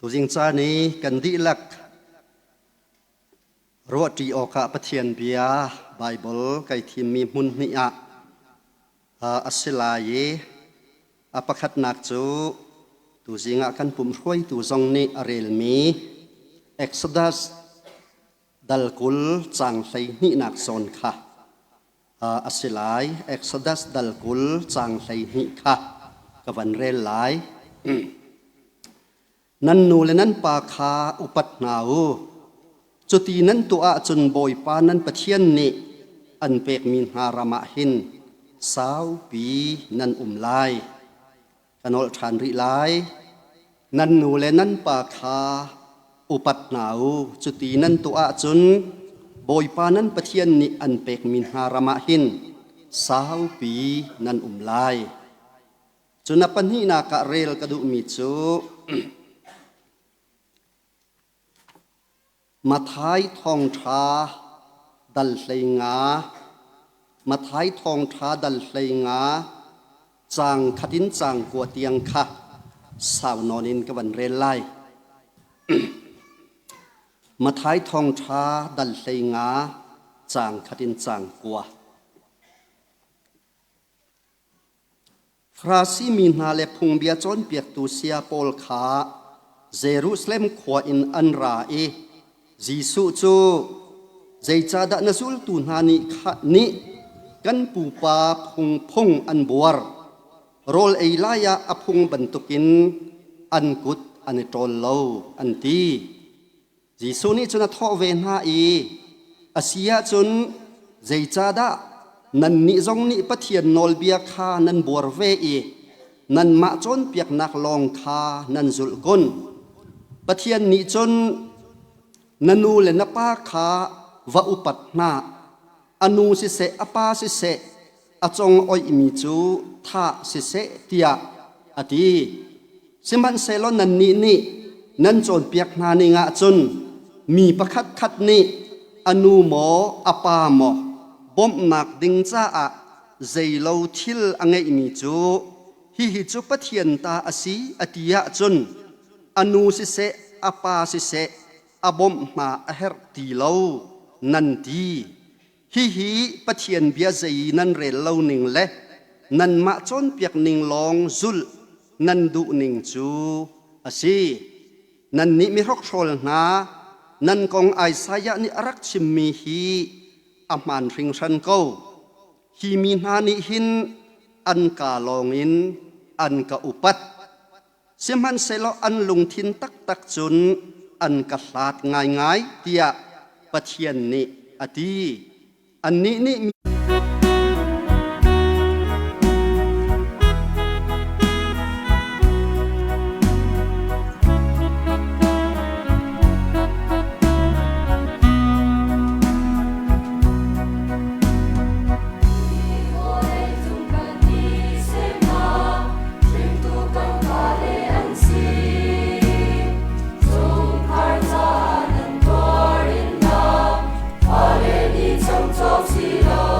Tuzing caan i kan dihlak ruahṭi awkah Pathian bia Baibal kai thimmi hmun hnih ah a si lai i a pakhatnak cu tuzing ah kan pumh hruaitu zong nih a relmi Exodus dal 20 caang 12nak zawn kha a si lai. Exodus dal 20 caang 12 kha ka van rel lai. Nan nu le nan pa kha upat hna u. Cuti nan tuah ahcun Bawipa nan Pathian nih an pekmi hna ram ah hin saupi nan um lai. Ka nolh ṭhan rih lai. Nan nu le nan pa kha upat hna u. Cuti nan tuah ahcun Bawipa nan Pathian nih an pekmi hna ram ah hin saupi nan um lai. Cun a pahnihnak ah rel ka duhmi cu Matthai thawngṭha dal 15, Matthai thawngṭha dal 15, caang khat in caang kua tiang kha sau nawn in ka van rel lai. Matthai thawngṭha dal 15, caang khat in caang kua. Farasi mi hna le phungbia cawnpiaktu saya pawl kha Jerusalem khua in an ra i Jesuh cu zeicahdah na zultu hna nih kan pupa phungphung an buar? Rawl ei lai ah a phung bantukin an kut an i ṭawl lo, an ti. Jesuh nih cun a thawh ve hna i, A si ahcun zeicahdah nannih zong nih Pathian nawlbia kha nan buar ve i nanmah cawnpiaknak lawng kha nan zulh kun? Pathian nih cun na nu le na pa kha va upat hna, a nu siseh a pa siseh a cong oihmi cu thah siseh tiah a ti. Sihmanhsehlaw nannih nih nan cawnpiak hna ning ahcun mi pakhatkhat nih a nu maw a pa maw bawmhnak ding caah zeilo thil a ngeihmi cu hihi cu Pathian ta a si a ti ahcun a nu siseh a pa siseh a bawmh hna a herh ti lo nan ti. Hihi Pathian bia zei nan rel lo ning le nanmah cawnpiak ning lawng zulh nan duh ning cu a si. Nannih mihrokhrawl hna, nan kong Isaiah nih a rak chimmi hi a hmaan hringhran ko. Hi mi hna nih hin an kaa lawngin an ka upat. Sihmanhsehlaw an lungthin taktak cun an ka hlat ngaingai tiah Pathian nih a ti. Annih nih Chungkhar ca nan tuar in na fale nih chungcawk si lo.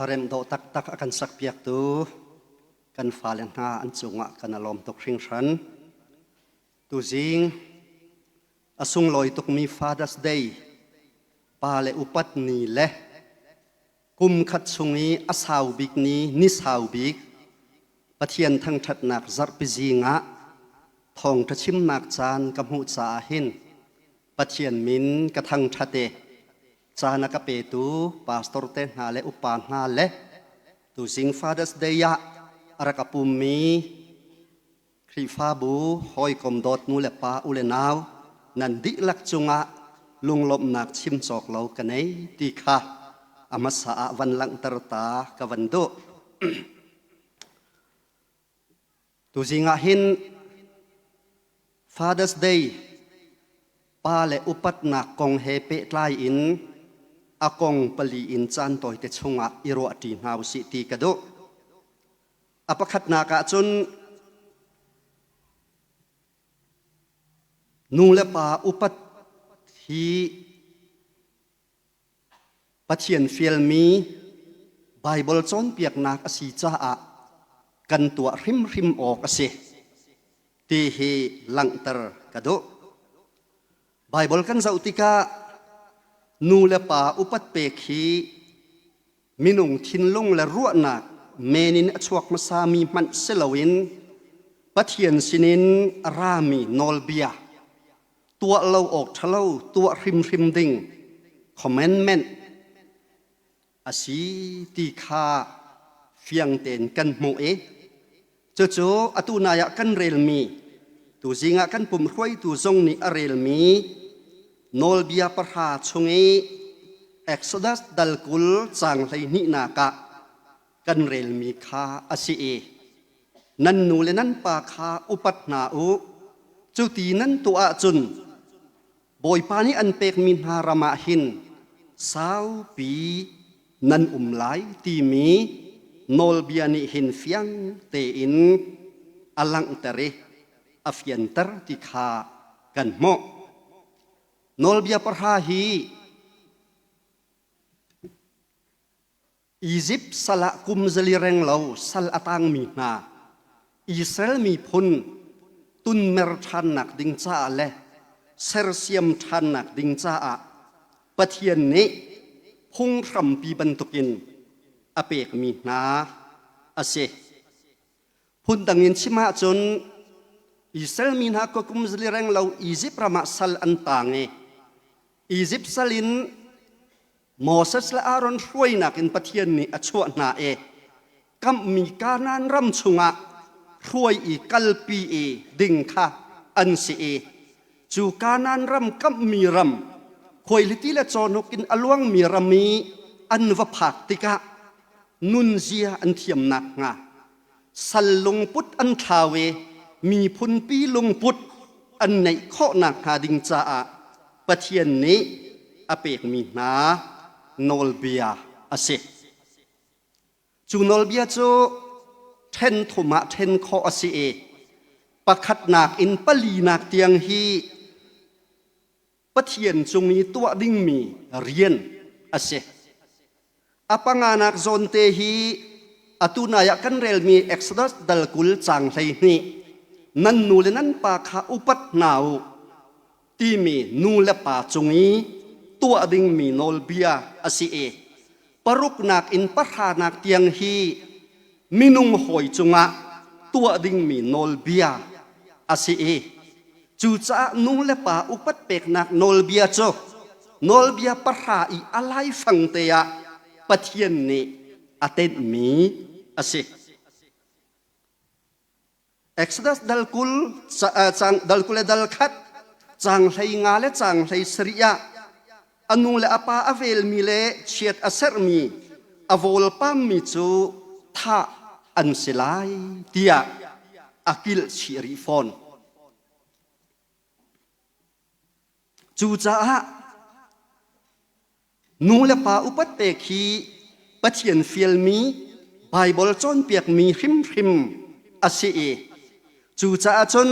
Hlaremh dawh taktak a kan sakpiaktu kan fale hna an cungah kan i lawm tuk hringhran. Tuzing a sunglawi tukmi Father's Day pa le upat ni le kum khat chung i a sau bik ni ni sau bik Pathian thangṭhatnak zarhpi zing ah thawngṭha chimnak caan ka hmuh caah hin Pathian min ka thangṭhat i caan a ka petu pastor te hna le upa hna le tuzing Father's Day ah a rak a pummi Khrihfabu hawikom dawt nu le pa u le nau nan dihlak cungah lunglawmhnak chim cawk lo ka nei ti kha a hmasa ah van langhter ta ka van duh. Tuzing ah hin Father's Day pa le upatnak kong he pehtlai in a kong pali in caan tawite chungah i ruahṭi hna usih ti ka duh. A pakhatnak ah cun nu le pa upat hi Pathian fialmi Baibal cawnpiaknak a si caah kan tuah hrimhrim awk a si ti hi langhter ka duh. Baibal kan zoh tikah nu le pa upat pek hi minung thinlung le ruahnak men in a chuak hmasami hmanh si loin Pathian sinin a rami nawlbia tuah lo awk ṭhalo tuah hrimhrim ding commandment a si ti kha fiang tein kan hmuh i cucu atu nai ah kan relmi tuzing ah kan pum hruaitu zong nih a relmi nawlbia pahra chung i Exodus dal 20 caang 12nak ah kan relmi kha a si i nan nu le nan pa kha upat hna u cuti nan tuah ahcun Bawipa nih an pekmi hna ram ah hin saupi nan um lai timi nawlbia nih hin fiang tein a langhter i a fianter ti kha kan hmuh. Nawlbia pahra hi Izipt sal ah kum zali reng lo sal a tangmi hna Israel miphun tunmer ṭhannak ding caah le sersiam ṭhannak ding caah Pathian nih phunghrampi bantukin a pekmi hna a si. Phundang in chim ahcun Israel mi hna ka kum zali reng lo Izipt ram ah sal an tang i Izipt sal in Moses le Aaron hruainak in Pathian nih a chuah hna i kamhmi Kanaan ram chungah hruai i kalpi i ding kha an si i cu Kanaan ram kamhmi ram khuailiti le cawhnuk in a luangmi ram i an va phak tikah nunzia an thiam nakhnga sal lungput an thlau i miphunpi lungput an neih khawh nakhnga ding caah Pathian nih a pekmi hna nawlbia a si. Cu nawlbia cu ṭhen thum ah ṭhen khawh a si i pakhatnak in palinak tiang hi Pathian cung i tuah dingmi rian a si. A panganak zawnte hi atu nai ah kan relmi Exodus dal 20 caang 12 nan nu le nan pa kha upat hna u timi nu le pa cung i tuah dingmi nawlbia a si i paruknak in pahranak tiang hi minung hawi cungah tuah dingmi nawlbia a si i cucaah nu le pa upat peknak nawlbia cu nawlbia pahra i a laifang te ah Pathian nih a tenhmi a si. Exodus dal 20 cang dal 20 le dal khat caang 15 le caang 17 ah a nu le a pa a velmi le chiat a serhmi a vawlpammi cu thah an si lai tiah a kilh chih rih fawn. Cucaah nu le pa upat pek hi Pathian fialmi Baibal cawnpiakmi hrimhrim a si i cucaah cun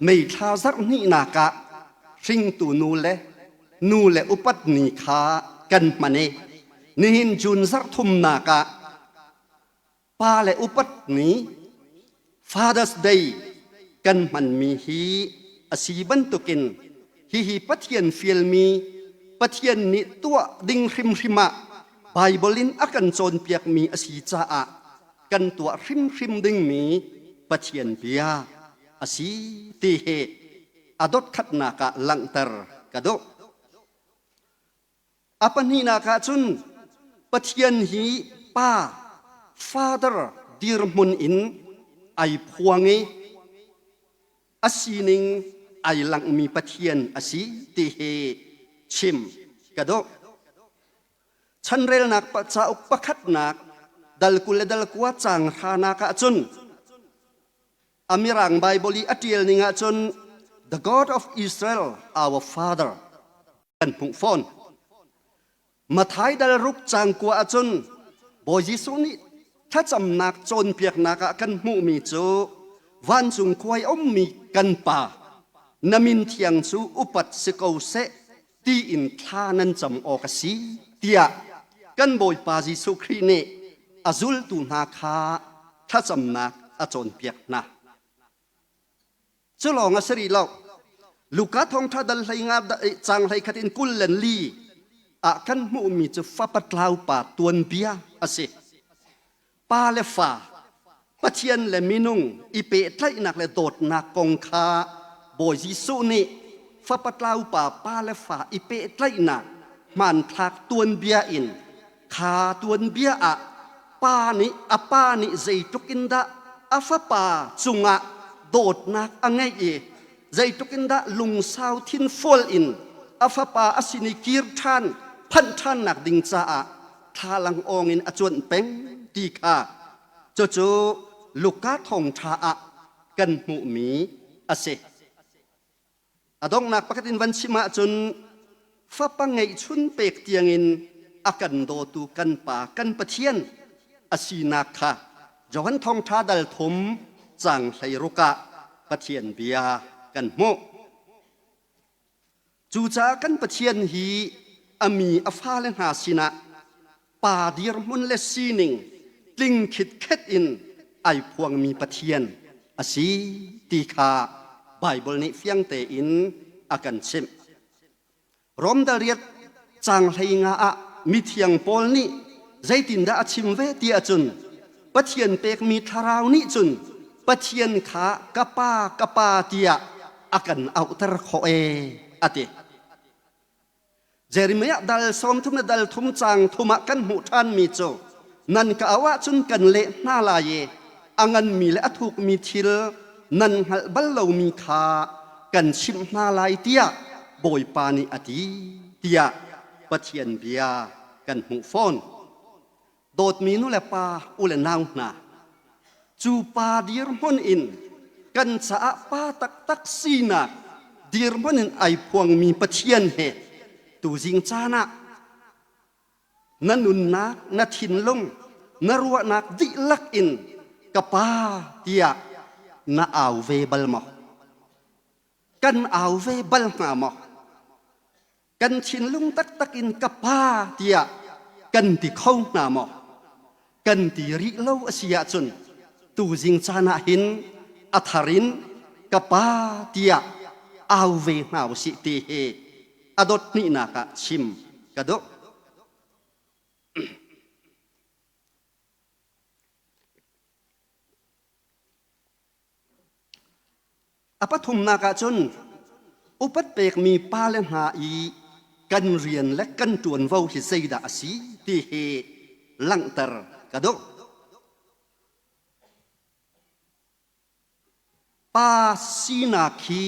May thla zarh hnihnak ah hringtu nu le nu le upat ni kha kan hman i. Nihin June zarh thumnak ah pa le upat ni Father's Day kan hmanmi hi a si bantukin hihi Pathian fialmi Pathian nih tuah ding hrimhrim ah Bible in a kan cawnpiakmi a si caah kan tuah hrimhrim dingmi Pathian bia a si ti hi a dotkhatnak ah langhter ka duh. A pahnihnak ah cun Pathian hi Pa, Father dirhmun in ai phuang i a sining ai langhmi Pathian a si ti hi chim ka duh. Chanrelnak cauk pakhatnak dal 20 le dal 9 caang hranak ah cun a Mirang Bible i a ṭial ning ah cun The God of Israel, our Father kan hmuh fawn. Mathai dal ruk caang kua ahcun Bawi Jesuh nih thlacamnak cawnpiaknak ah kan hmuhmi cu vancung khua i ummi kan Pa, na min thiang cu upat si ko seh tiin thla nan cam awk a si tiah kan Bawipa Jesuh Khrih nih a zultu hna kha thlacamnak a cawnpiak hna. Cu lawng a si rih lo. Luka thawngṭha dal hlei nga caang hlei khat in 20 le li ah kan hmuhmi cu fapa tlau pa tuanbia a si. Pa le fa, Pathian le minung i pehtlaihnak le dawtnak kong kha Bawi Jesuh nih fapa tlau pa pa le fa i pehtlaihnak hmanthlak tuanbia in kha tuanbia ah pa nih a pa nih zeitluk in dah a fapa cungah dawtnak a ngeih i zeitluk in dah lungsau thinfual in a fapa a sin i kir ṭhan phanh ṭhannak ding caah thlalang awng in a cuanh peng ti kha cucu Luka thawngṭha ah kan hmuhmi a si. A donghnak pakhat in van chim ahcun fapa ngeihchun pek tiangin a kan dawtu kan Pa kan Pathian a sinak kha Johan Thawngṭha dal thum caang 16 ah Pathian bia kan hmuh. Cucaah kan Pathian hi a mi a fale hna sinah pa dirhmun le sining tling khitkhet in ai phuangmi Pathian a si ti kha Baibal nih fiang tein a kan chimh. Rom dal riat caang 15 ah mithiang Paul nih zeitindah a chim ve ti ahcun Pathian pekmi thlarau nih cun Pathian kha ka pa ka pa tiah a kan auhter khawh ee a ti. Jeremiah dal 30 le dal thum caang thum ah kan hmuh ṭhanmi cu nan ka auh ahcun kan leh hna lai i a nganmi le a thukmi thil nan hngalh bal lomi kha kan chimh hna lai tiah Bawipa nih a ti tiah Pathian bia kan hmuh fawn. Dawtmi nu le pa u le nau hna, cu pa dirhmun in kan caah pa taktak sinak dirhmun in ai phuangmi Pathian he tuzing caan ah na nunnak, na thinlung, na ruahnak dihlak in ka pa tiah na au ve bal maw? Kan au ve bal hnga maw? Kan thinlung taktak in ka pa tiah kan ti kho hna maw? Kan ti rih lo a si ahcun tuzing caan ah hin a thar in ka pa tiah au ve hna usih ti hi a dot hnihnak ah chim ka duh. A pathumnak ah cun upat pekmi pale hna i kan rian le kan ṭuanvo hi zeidah a si ti hi langhter ka duh. Pa sinak hi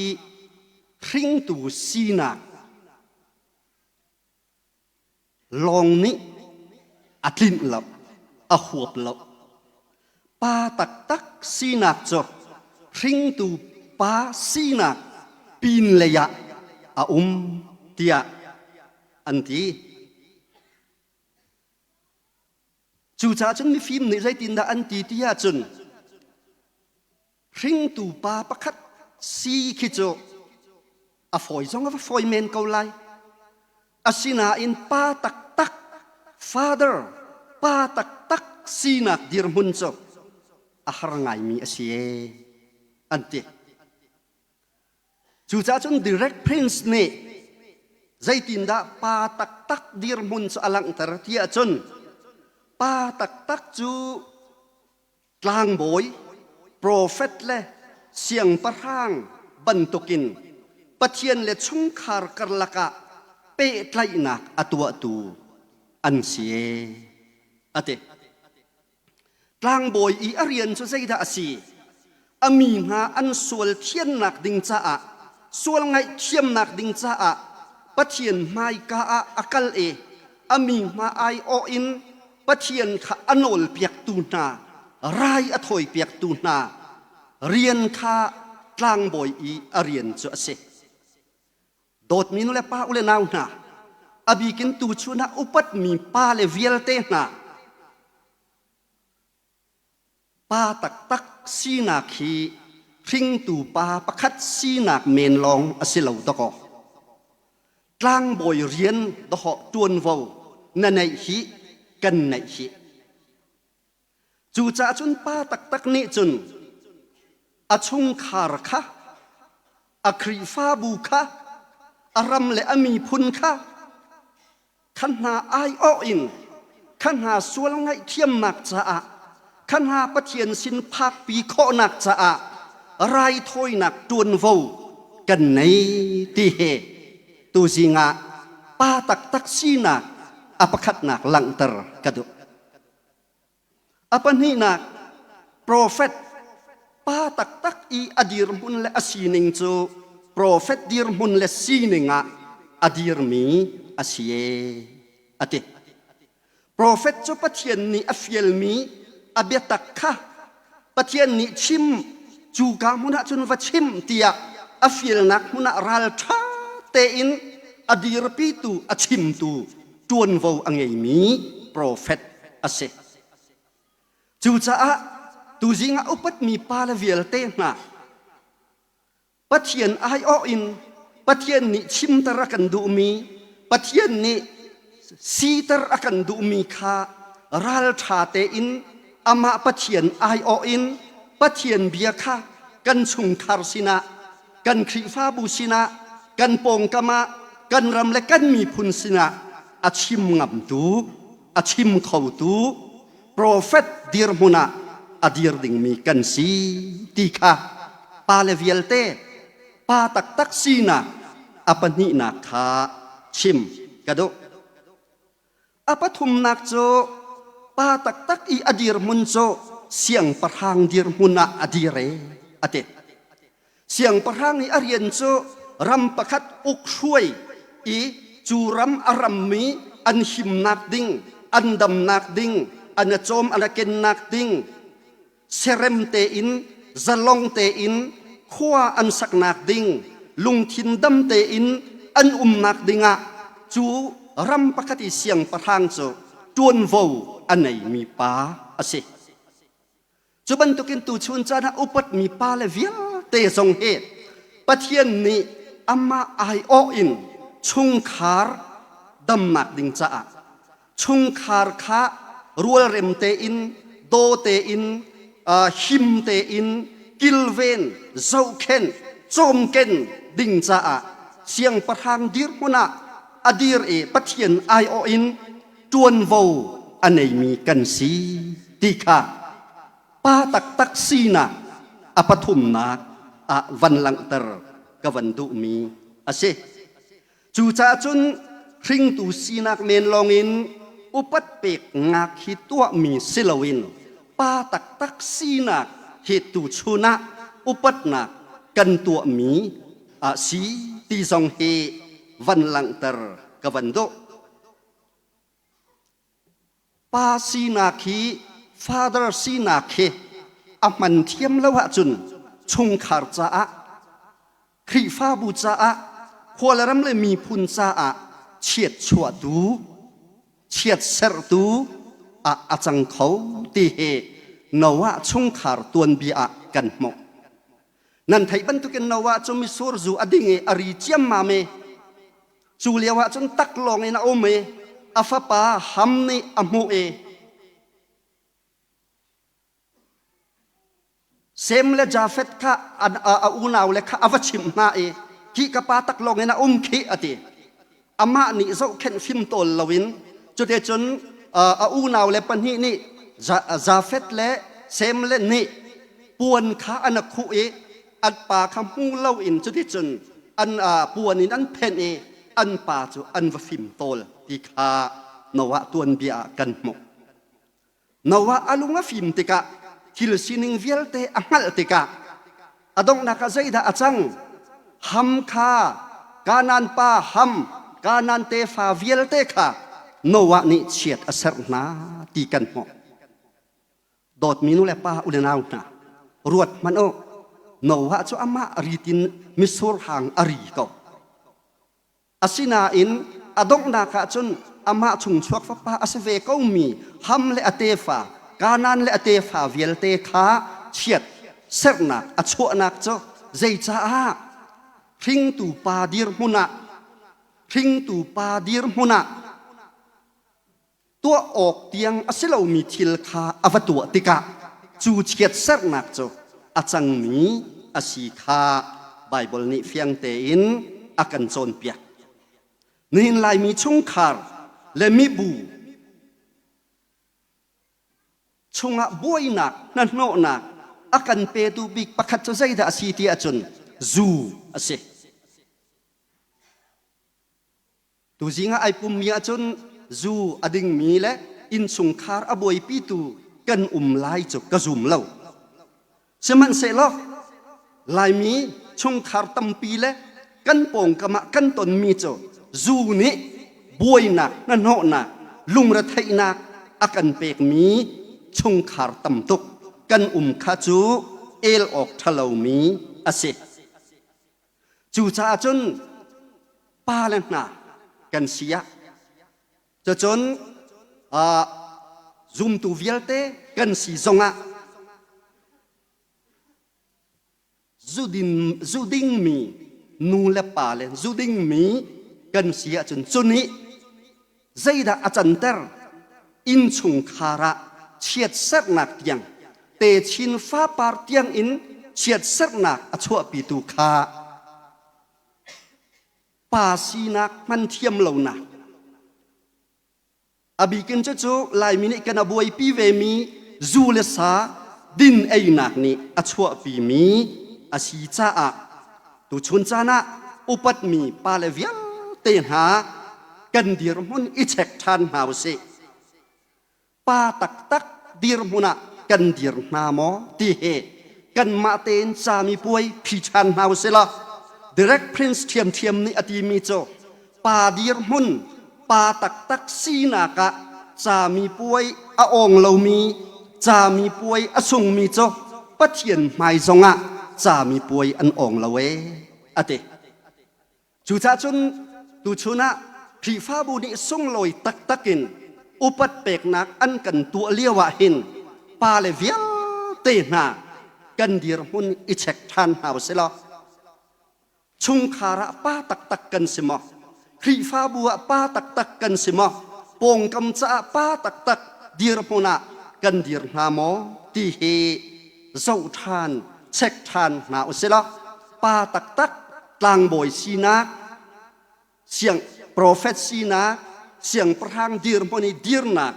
hringtu sinak lawng nih a tlinh lo, a huap lo. Pa taktak sinak cu hringtu pa sinak pinlei ah a um tiah an ti. Cucaah cun mifim nih zeitindah an ti ti ahcun hringtu pa pakhat si khi cu a fawi zong a va fawi men ko lai. Asinain pa taktak Father, pa taktak sinak dirhmun cu a har ngaimi a si ee, an ti. Cucaah cun Direct Prince nih zeitindah pa taktak dirhmun cu a langhter ti ahcun pa taktak cu tlangbawi, profet le siangpahrang bantukin Pathian le chungkhar karlak ah pehtlaihnak a tuahtu an si ee, a ti. Tlangbawi i a rian cu zeidah a si? A mi hna an sual thiannak ding caah, sual ngaihthiamnak ding caah Pathian hmaika ah a kal i a mi hna aiawh in Pathian kha a nawlpiaktu hna, rai a thawipiaktu hna rian kha tlangbawi i a rian cu a si. Dawtmi nu le pa u le nau hna, a bikin tuchun ah upatmi pa le vialte hna, pa taktak sinak hi hringtu pa pakhat sinak men lawng a si lo dakaw. Tlangbawi rian dawhawh ṭuanvo na neih hi kan neih hi. Cucaah cun pa taktak nih cun a chungkhar kha, a Khrihfabu kha, a ram le a miphun kha, kha hna aiawh in kha hna sual ngaihthiamnak caah, kha hna Pathian sin phakpi khawhnak caah raithawinak ṭuanvo kan nei ti hi tuzing ah pa taktak sinak a pakhatnak langhter ka duh. A pahnihnak, profet pa taktak i a dirhmun le a sining cu profet dirhmun le sining ah a dirmi a si ee, a ti. Profet cu Pathian nih a fialmi a biatak kha Pathian nih chim cuka hmun ah cun va chim tiah a fialnak hmun ah ralṭha tein a dirpitu a chimtu ṭuanvo a ngeimi profet a si. Cucaah tuzing ah upatmi pa le vialte hna Pathian aiawh in Pathian nih chimter a kan duhmi Pathian nih siter a kan duhmi kha ralṭha tein amah Pathian aiawh in Pathian bia kha kan chungkhar sinah kan Khrihfabu sinah kan pawngkam ah kan ram le kan miphun sinah a chim ngamtu a chim khotu profet dirhmun ah a dir dingmi kan si ti kha pale vialte pa taktak sinak a pahnihnak kha chim ka duh. A pathumnak cu pa taktak i a dirhmun cu siangpahrang dirhmun ah a dir e a ti. Siangpahrang i a rian cu ram pakhat uk hruai i cu ram a rammi an himnak ding, an damnak ding, an a cawm an a kennak ding, serem tein, zalong tein khua an saknak ding, lungthin dam tein an umnak dingah cu ram pakhat i siangpahrang cu ṭuanvo a neimi pa a si. Cu bantukin tuchun caan ah upatmi pale vialte zong hi Pathian nih amah aiawh in chungkhar damnak ding caah chungkhar kha rualrem tein daw tein him tein kilven zohkhenh cawmken ding caah siangpahrang dirhmun ah a dir i Pathian aiawh in ṭuanvo a neimi kan si ti kha pa taktak sinak a pathumnak ah van langhter ka van duhmi a si. Cucaah cun hringtu sinak men lawngin upat pek ngak hi tuahmi si loin pa taktak sinak hi tuchun ah upatnak kan tuahmi a si ti zong hi van langhter ka van duh. Pa sinak hi father sinak hi a hman thiam lo ahcun chungkhar caah Khrihfabu caah khua le ram le miphun caah chiat chuahtu chiat sertu ah a cang kho ti hi Noah chungkhar tuanbia ah kan hmuh. Nan theih bantukin Noah cu mitsur zu a ding i a ri ciammam i Cu lio ah cun taklawng in a um i A fapa Ham nih a hmuh i Sem le Jafeth kha a unau le kha a va chimh hna i hi ka pa taklawng in a um khih a ti. Amah nih zohkhenh fimtawl loin cuticun a unau le pahnih nih Jafeth le Sem le nih puan kha an a khuh i an pa kha hmu loin cuticun an puan in an phenh i an pa cu an va fimtawl ti kha Noah tuanbia ah kan hmuh. Noah a lung a fim tikah thil sining vialte a hngalh tikah a donghnak ah zeidah a cang? Ham kha Kanaan pa Ham, Kanaan tefa vialte kha Noah nih chiat a serh hna ti kan hmuh. Dawtmi nu le pa u le nau hna, ruat hmanh u. Noah cu amah ritin mitsur hang a ri ko. Asinain a donghnak ah cun amah chungchuak fapa a si ve komi Ham le a tefa, Kanaan le a tefa vialte kha chiat sernak a chuahnak cu zeicaah hringtu pa dirhmun ah hringtu pa dirhmun ah tuah awk tiang a si lomi thil kha a va tuah tikah cu chiatserhnak cu a cangmi a si kha Baibal nih fiang tein a kan cawnpiak. Nihin Laimi chungkhar le mibu chungah buainak hnahnawhnak a kan petu bik pakhat cu zeidah a si ti ahcun zu a si. Tuzing ah ai pummi ahcun zu a dingmi le innchungkhar a buaipitu kan um lai cu ka zum lo. Sihmanhsehlaw Laimi chungkhar tampi le kan pawngkam ah kan tonmi cu zu nih buainak, hnahnawhnak, lungretheihnak a kan pekmi chungkhar tam tuk kan um kha cu el awk ṭhalomi a si. Cucaah cun pale hna kan si ah cucun zumtu vialte kan si zongah zudin zu dingmi nu le pa le zu dingmi kan si ahcun cu nih zeidah a canter innchungkhar ah chiatserhnak tiang techin fapar tiang in chiatserhnak a chuahpitu kha pa sinak hman thiam lonak a bikin cucu Laimi nih kan a buaipi vemi zu le sa din einak nih a chuahpimi a si caah tuchun caan ah upatmi pale vialte hna kan dirhmun i check ṭhan hna usih. Pa taktak dirhmun ah kan dir hna maw ti hi kanmah tein camipuai phi ṭhan hna usih law Direct Prince ṭhiamṭhiam nih a timi cu pa dirhmun pa taktak sinak ah camipuai a awng lomi camipuai a sungmi cu Pathian hmai zongah camipuai an awng lo ee a ti. Cucaah cun tuchun ah Khrihfabu nih sunglawi taktak in upat peknak an kan tuah lio ah hin pale vialte hna kan dirhmun i check ṭhan hna usih law Chungkhar ah pa taktak kan si maw? Khrihfabu ah pa taktak kan si maw? Pawngkam caah pa taktak dirhmun ah kan dir hna maw? Ti hi zoh ṭhan, check ṭhan hna usih law pa taktak tlangbawi sinak, siang profet sinak, siangpahrang dirhmun i dirnak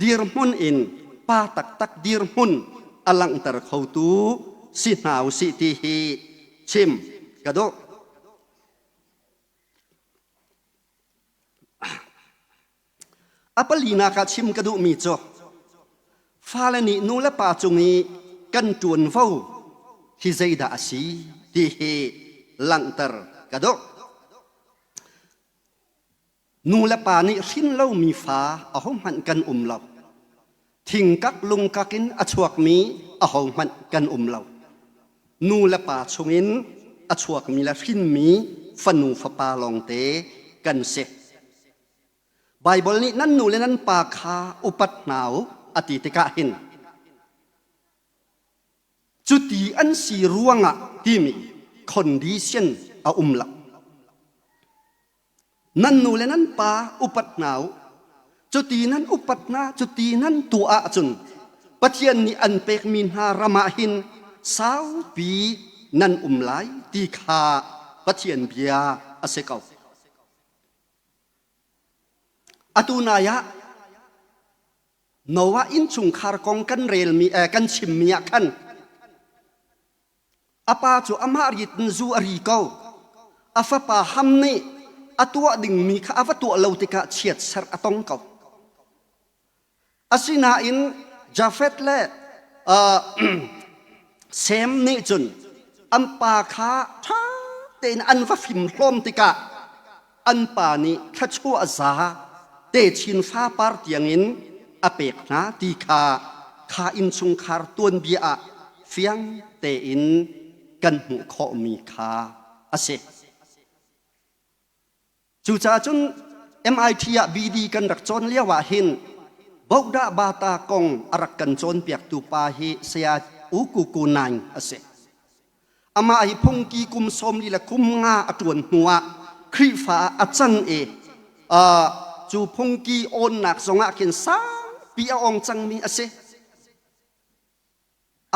dirhmun in pa taktak dirhmun a langhter khotu si hna usih ti hi chim ka duh. A palinak ah chim ka duhmi cu fale nih nu le pa cung i kan ṭuanvo hi zeidah a si ti hi langhter ka duh. Nu le pa nih hrin lomi fa ahohmanh kan um lo. Thingkak lungkak in a chuakmi ahohmanh kan um lo. Nu le pa chungin a chuakmi le hrinmi fanu fapa lawngte kan si. Baibal nih nan nu le nan pa kha upat hna u a ti tikah hin cuti an si ruangah timi condition a um lo. Nan nu le nan pa upat hna u. Cuti nan upat hna, cuti nan tuah ahcun Pathian nih an pekmi hna ram ah hin saupi nan um lai ti kha Pathian bia a si ko. Atu nai ah Noah innchungkhar kong kan relmi eh, kan chimmi ah khan a pa cu amah rit in zu a ri ko. A fapa Ham nih a tuah dingmi kha a va tuah lo tikah chiatserh a tong ko. Asinain Jafet le uh, Sem nih cun an pa kha ṭha tein an va fimhlawm tikah an pa nih thluachuah za techin fapar tiangin a pek hna ti kha kha innchungkhar tuanbia ah fiang tein kan hmuh khawhmi kha a si. Cucaah cun MIT ah BD kan rak cawn lio ah hin Bohdah Bata kong a rak kan cawnpiaktu pa hi Saya U Ku Ku Naing a si. Amah hi phungki kum 40 le kum nga a ṭuan hnuah Khrihfa ah a cang i uh, cu phungki awnnak zongah khin sangpi a ong cangmi a si.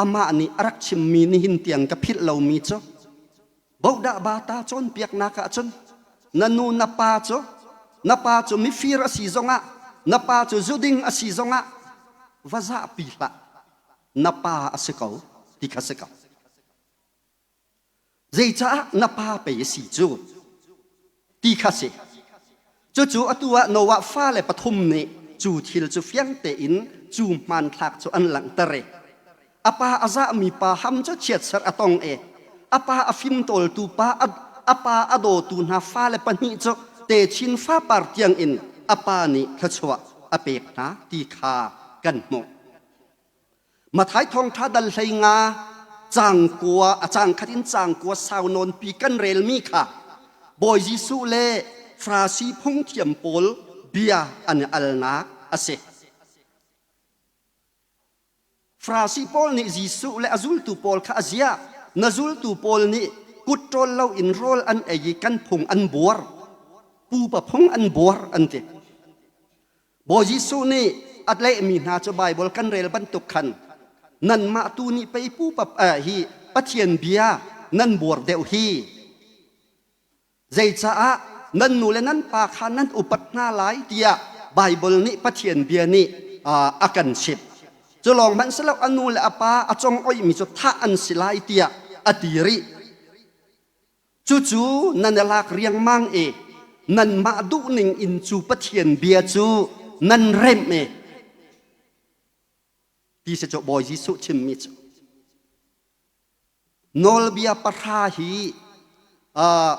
Amah nih a rak chimmi nihin tiang ka philh lomi cu bohdah bata cawnpiaknak ah cun na nu na pa cu na pa cu mifir a si zongah na pa cu zuding a si zongah va zahpi hlah na pa a si ko ti kha si ko. Zeicah na pa pei a si cu ti kha si. Cucu atu ah Noah fale pathum nih cu thil cu fiang tein cu hmanthlak cu an langhter i a pa a zahmi pa ham cu chiatserh a tong i a pa a fimtawltu pa a pa a dawtu hna fale pahnih cu techin fapar tiangin a pa nih thluachuah a pek hna ti kha kan hmuh. Mathai thawngṭha dal 15 caang kua a caang khat in caang kua sau nawnpi kan relmi kha Bawi Jesuh le Farasi phungthiam pawl bia an i alnak a si. Farasi pawl nih Jesuh le a zultu pawl kha a ziah na zultu pawl nih kut ṭawl loin rawl an ei i kan phung an buar pupa phung an buar an ti. Bawi Jesuh nih a lehmi hna cu Baibal kan rel bantuk khan nanmah tu nih pei pupa eh, hi Pathian bia nan buar deuh hi zeicaah nan nu le nan pa kha nan upat hna lai tiah Baibal nih Pathian bia nih a kan chimh. Cu lawng hmanh si lo a nu le a pa a congoihmi cu thah an si lai tiah a ti rih. Cucu nan i lak riangmang i nanmah duhning in cu Pathian bia cu nan remh i ti si cu Bawi Jesuh chimmi cu. Nawlbia pahra hi uh,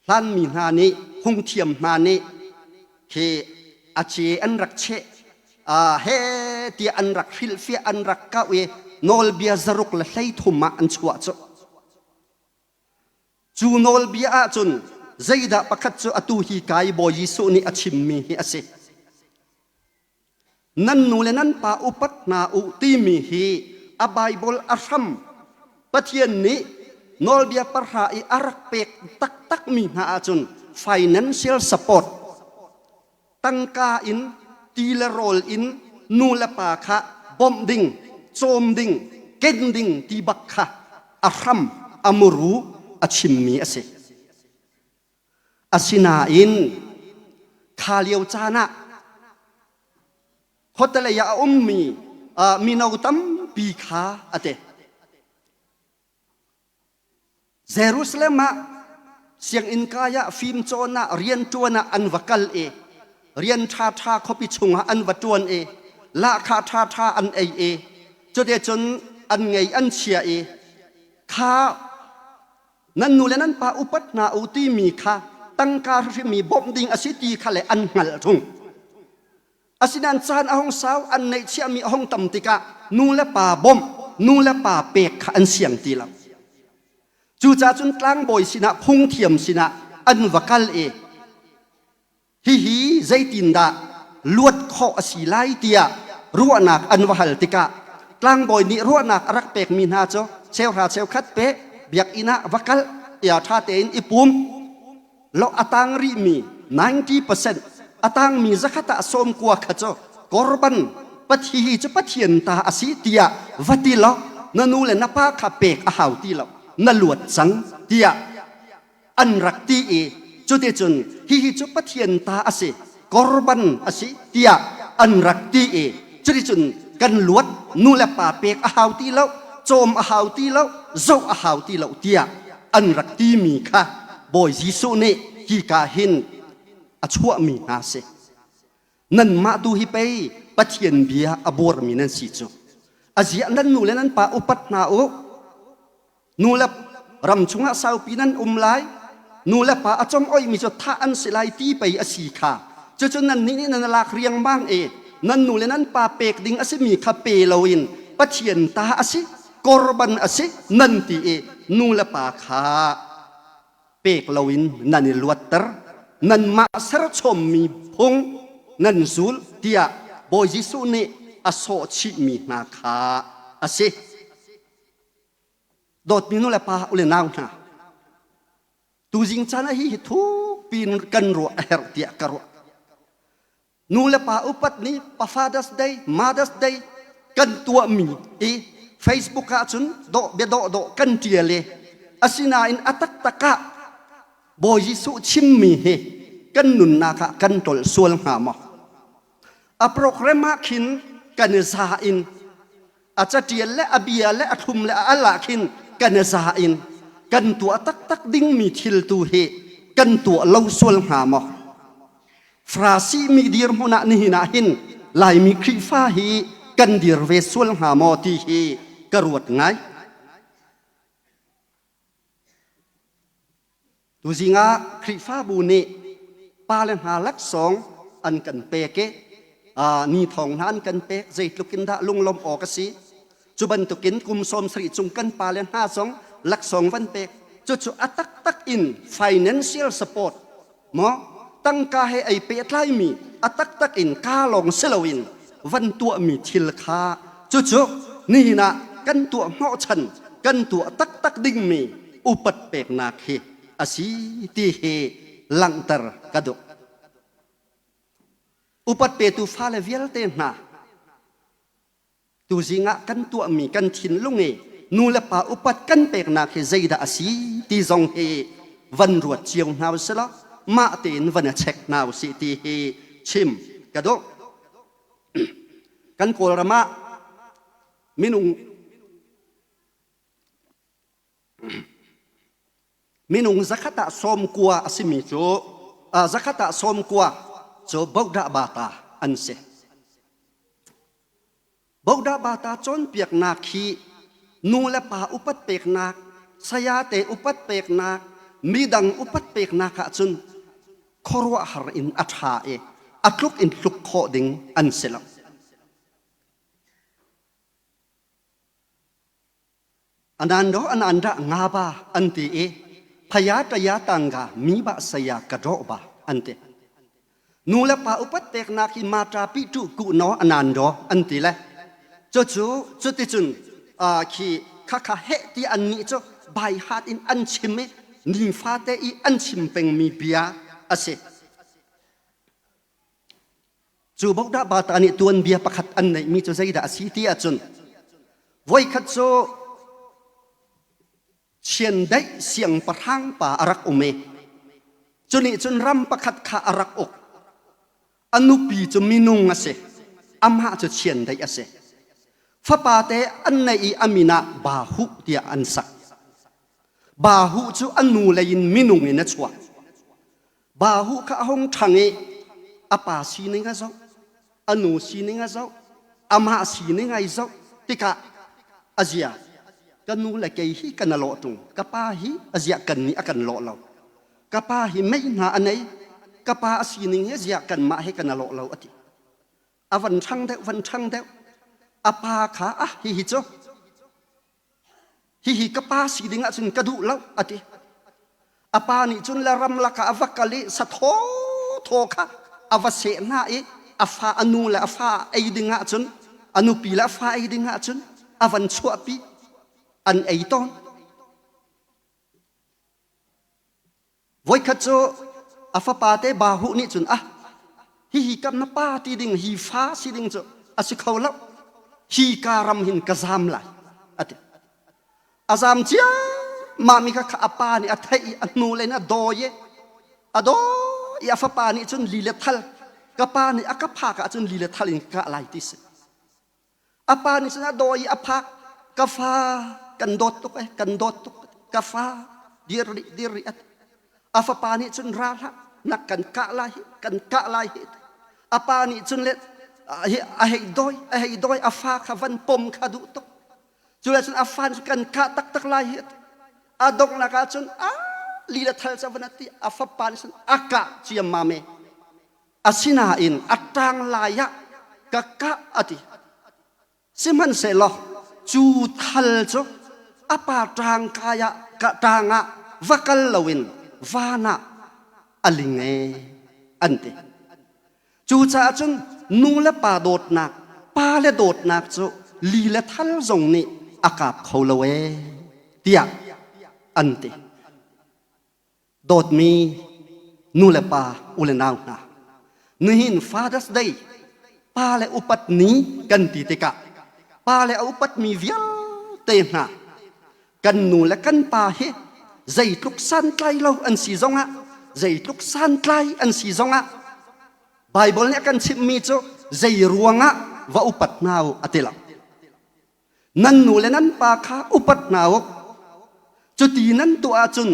hlanmi hna nih phungthiam hna nih khi a ce an rak cheh he tiah an rak hrilhfiah an rak kau i nawlbia zaruk le 13 ah an chuah cu cu nawlbia ahcun zeidah pakhat cu atu hi kai Bawi Jesuh nih a chimmi hi a si Nan nu le nan pa upat hna u timi hi a Baibal a hram Pathian nih nawlbia pahra i a rak pek taktakmi hna ahcun financial support tangka in ti le rawl in nu le pa kha bawmh ding cawm ding ken ding ti bak kha a hram a muru a chimmi a si. Asinain kha lio caan ah khuatelei ah a ummi mino tampi kha a ti. Jerusalem ah sianginn kai ah fimcawn ah rianṭuan ah an va kal i rian ṭhaṭha khuapi chungah an va ṭuan i lahkhah ṭhaṭha an ei i cuticun an ngei an chia i kha Nan nu le nan pa upat hna u timi kha tangka hrimmi bawmh ding a si ti kha le an hngalh ṭung. Asinain caan a hung sau, an neihchiahmi a hung tam tikah nu le pa bawmh, nu le pa pek kha an siang ti lo. Cucaah cun tlangbawi sinah phungthiam sinah an va kal i Hihi zeitindah luat khawh a si lai tiah ruahnak an va hal tikah tlangbawi nih ruahnak a rak pekmi hna cu cheuhra cheukhat pe biakinn ah va kal tiah ṭha tein i pum lo a tang rihmi 90%. A tangmi zakhat ah 90 kha cu korban pathi cu Pathian ta a si tiah va ti law na nu le na pa kha pek a hau ti lo, na luat cang tiah an rak ti i cuticun hihi cu Pathian ta a si, korban a si tiah an rak ti i cuticun kan luat, nu le pa pek a hau ti lo, cawm a hau ti lo, zoh a hau ti lo tiah an rak timi kha Bawi Jesuh nih hika hin a chuahmi hna si. Nanmah tu hi pei Pathian bia a buarmi nan si cu. A ziah nan nu le nan pa upat hna u. Nu le ram chungah saupi nan um lai. Nu le pa a com oimi cu thah an si lai ti pei a si kha. Cucu nannih nih nan lak riangmang i nan nu le nan pa pek ding a simi kha pe loin Pathian ta a si, korban a si nan ti i nu le pa kha pek loin nan i luatter. Nanmah serchommi phung nan zul tiah Bawi Jesuh nih a sawhchihmi hna kha a si. Dawtmi nu le pa u le nau hna, tuzing caan ah hi hi thukpi in kan ruah a herh tiah ka ruah. Nu le pa upat ni, pa Father's Day, Mother's Day kan tuahmi i Facebook ah cun dawh bia dawh dawh kan ṭial i asinain a taktak ah Bawi Jesuh chimmi hi kan nunnak ah kan ṭolh sual hnga maw? A program ah khin kan i za in a catial le a bia le a thlum le a al ah khin kan i za in kan tuah taktak dingmi thil tu hi kan tuah lo sual hnga maw? Farasi mi dirhmun ah nihin ah hin Laimi Khrihfa hi kan dir ve sual hnga maw ti hi ka ruat ngai. Tuzing ah Khrihfabu nih pale hna laksawng an kan pek i ni thawng hna an kan pek zeitluk in dah lunglawmh awk a si. Cu bantukin kum 70 cung kan pale hna zong laksawng van pek. Cucu a taktak in financial support maw tangka he ei pehtlaimi a taktak in kaa lawng si loin van tuahmi thil kha cucu nihin ah kan tuah hnawhchan kan tuah taktak dingmi upat peknak hi a si ti hi langhter ka duh. Upat petu fale vialte hna Tuzing ah kan tuahmi kan thinlung i nu le pa upat kan peknak hi zeidah a si ti zong hi van ruat cio hna usih law mah tein van i check hna usih ti hi chim ka duh. Kan Kawlram ah minung minung zakhat ah 90 a simi cu zakhat ah 90 cu Bodah Bata an si. Bodah Bata cawnpiaknak hi nu le pa upat peknak, sayate upat peknak, midang upat peknak ahcun khuaruahhar in a ṭha i a tluk in tluk khawh ding an si lo. Anando ananda nga ba an ti i phaya taya tangga mi ba saya ka daw ba an ti. Nu le pa upat peknak hi mata pi tu ku no anando an ti le. Cucu cuticun khi khakha he ti an nih cu bai hat in an chim i nifate i an chim pengmi bia a si. Cu Bogdah Bata nih tuanbia pakhat an neihmi cu zeidah a si ti ahcun voikhat cu chiandeih siangpahrang pa a rak um i cu nih cun ram pakhat kha a rak uk. A nupi cu minung a si. Amah cu chiandeih a si. Fapate an neih i a min ah Bahu tiah an sak. Bahu cu a nu lei in minung in a chuak. Bahu kha a hung ṭhang i a pa sining a zoh, a nu sining a zoh, amah sining ai zoh tikah a zia ka nu le kei hi kan a lawh ṭung, ka pa hi a zia kan nih a kan lawh lo. Ka pa hi mei hna a nei, ka pa a sining hi a zia kanmah he kan a lawh lo a ti. A van ṭhang deuh, van ṭhang deuh. A pa kha ah hihi cu Hihi ka pa si ding ahcun ka duh lo a ti. A pa nih cun le ramlak ah a va kal i sathaw thaw kha a va seh hna i a fa a nu le a fa ei ding ahcun a nupi le a fa ei ding ahcun a van chuahpi an ei tawn. Voikhat cu a fapate Bahu nih cun ah. Hihi kan na pa ti ding hi fa si ding cu a si kho lo. Hi ka ram hin ka zam lai a ti. A zam ciammam i kha a pa nih a theih i a hnu len a dawi i a dawi i a fapa nih cun li le thal ka pa nih a ka phak ahcun li le thal in ka kah lai ti si. A pa nih cun a dawi i a phak ka fa kan dawt tuk eh kan dawt tuk ka fa dir rih dir rih a ti. A fapa nih cun ra hlah na kan kah lai hi kan kah lai hi a pa nih cun le a hei dawi a hei dawi a fa kha van pom kha duh tuk. Cu cun a fan cu kan kah taktak lai hi a donghnak ah cun a li le thal ca van a ti a fapa nih cun a kah ciammam e. Asinain a ṭang lai ah ka kah a ti. Sihmanhsehlaw cu thal cu a pa ṭang kai ah ka ṭang ah va kal loin van ah a ling e an ti. Cucaah cun nu le pa dawtnak, pa le dawtnak cu li le thal zong nih a kap kho lo ee tiah an ti. Dawtmi nu le pa u le nau hna, nihin Father's Day pa le upat ni kan ti tikah pa le a upatmi vialte hna kan nu le kan pa hi zeitluk santlai lo an si zongah zeitluk santlai an si zongah Baibal nih a kan chimhmi cu zei ruangah va upat hna u a ti lo. Nan nu le nan pa kha upat hna u. Cuti nan tuah ahcun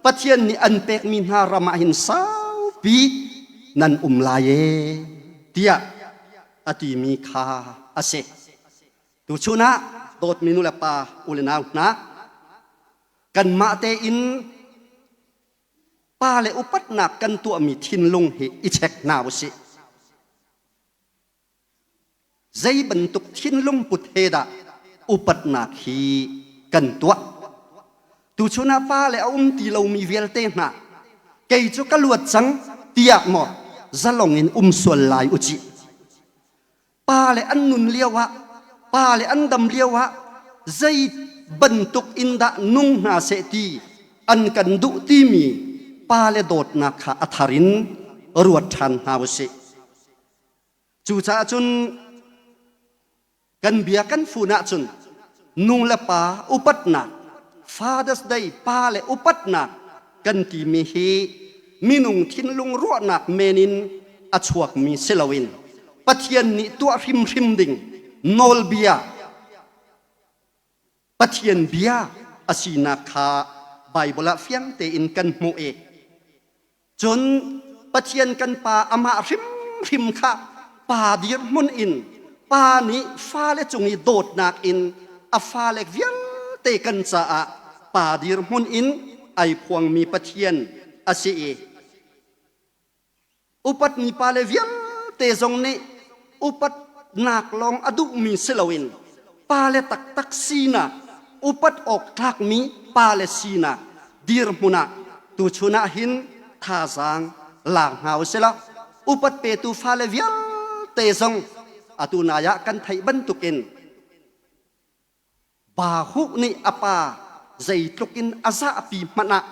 Pathian nih an pekmi hna ram ah hin saupi nan um lai e tiah a timi kha a si. Tuchun ah dawtmi nu le pa u le nau hna kanmah tein pa le upatnak kan tuahmi thinlung hi i check hna usih. Zei bantuk thinlung put he dah upatnak hi kan tuah? Tuchun ah pa le a um ti lomi vialte hna kei cu ka luat cang tiah maw zalong in um sual lai u cih. Pa le an nun lioah pa le an dam lioah zei bantuk in dah nung hna seh ti an kan duh timi pa le dawtnak kha a thar in ruat ṭhan hna u sih. Cucaah cun kan bia kan fun ahcun nu le pa upatnak Father's Day pa le upatnak kan timi hi minung thinlung ruahnak men in a chuakmi si loin Pathian nih tuah hrimhrim ding nawlbia Pathian bia a sinak kha Baibal ah fiang tein kan hmuh i Cun Pathian kan Pa amah hrimhrim kha pa dirhmun in pa nih fale cung i dawtnak in a fale vialte kan caah pa dirhmun in ai phuangmi Pathian a si i upatmi pale vialte zong nih upatnak lawng a duhmi si loin pale taktak sinak upat awk tlakmi pale sinak dirhmun ah tuchun ah hin thazaang lak hna usih upat petu fale vialte zong atu nai ah kan theih bantukin Bahu nih a pa zeitluk in a zahpi hmanh ah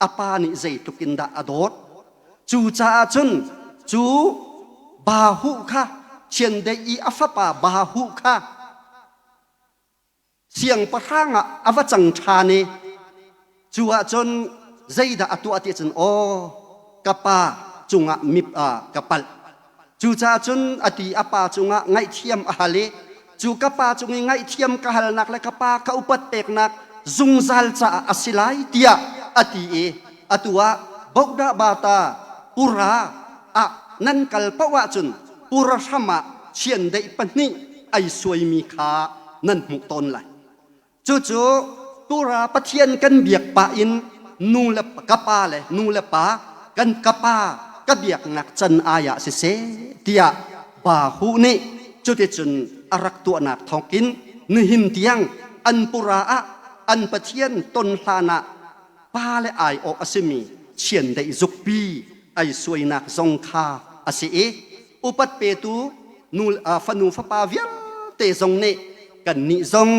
a pa nih zeitluk in dah a dawt. Cucaah cun cu Bahu kha chiandeih i a fapa Bahu kha siangpahrang ah a va cang ṭhan i cu ahcun zeidah a tuah ti cun aw ka pa cungah mip ah ka palh. Cucaah cun a ti a pa cungah ngaihthiam a hal i cu ka pa cung i ngaihthiam ka halnak le ka pa ka upat peknak zungzal caah a si lai tiah a ti i atu ah Bohdah Bata pura ah nan kal paoh ahcun pura hram ah chiandeih pahnih ai suaimi kha nan hmuh tawn lai. Cucu Tura Pathian kan biak pah in nu le ka pa le nu le pa kan ka pa ka biaknak can ai ah siseh tiah Bahu nih cuticun a rak tuahnak thawngin nihin tiang an pura ah an Pathian ton hlan ah pa le ai awh a simi chiandeih zukpi ai suainak zong kha a si i upat petu nu fanu fapa vialte zong nih kannih zong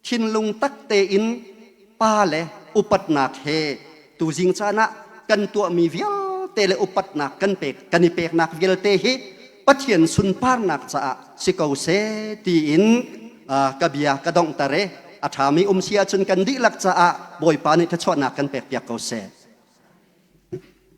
thinlung tak tein pa le upatnak he tuzing caan ah kan tuahmi vialte. vialte le upatnak kan pek kan i peknak vialte hi Pathian sunparnak caah si ko seh tiin ka bia ka donghter i a ṭhami um si ahcun kan dihlak caah Bawipa nih thluachuahnak kan pekpiak ko seh.